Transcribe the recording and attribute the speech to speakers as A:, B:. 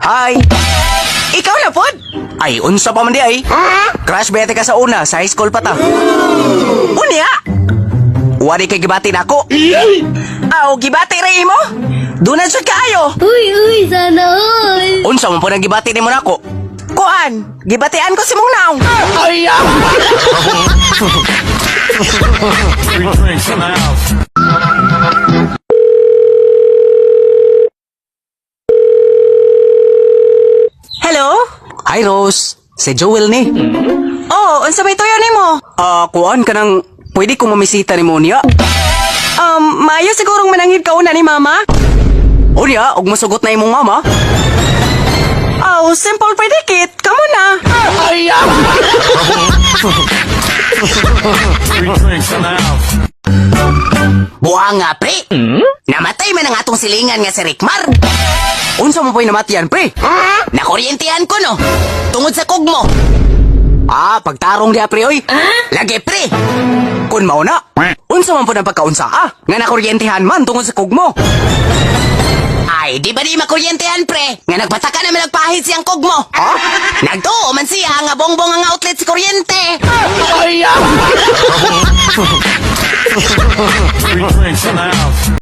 A: Hi! Ikaw na pod? Ay, unsa pa man di ay? Crush bete ka sa una, sa high school pa ta. Unya! Wari kay gibati nako. Aw, gibati ra imo? Doon jud kaayo.
B: Uy, uy, sana all.
A: Unsa man po nang gibati nimo nako? Kuan, gibatian ko si mong naong. Ay!
C: Free drinks in the house.
A: Hello? Hi Rose, si Joel ni. Oh, unsa may tuyo nimo? Ah, kuan kanang pwede ko mamisita nimo niya. Maayo sigurong mananghid ka una ni mama. Unya, og masugot na imong mama. Oh, simple predicate. Kamo na. Ay!
C: Free drinks in the house.
A: Buha nga, pre. Namatay man ang atong silingan nga si Rickmar. Unsa mo po'y namatian, pre? Nakuryentihan ko, no? Tungod sa kugmo. Ah, pagtarong diha, pre, oy. Lagi, pre. Kun mao na. Unsa man po ng pagkaunsa, ah? Nga nakuryentihan man tungod sa kugmo. Ay, di ba di makuryentehan, pre? Nga nagpataka na nagpahid siyang kugmo. Ha? Nagtuo man siya nga bongbong ang outlet sa kuryente. Ay,
C: Free drinks in the house.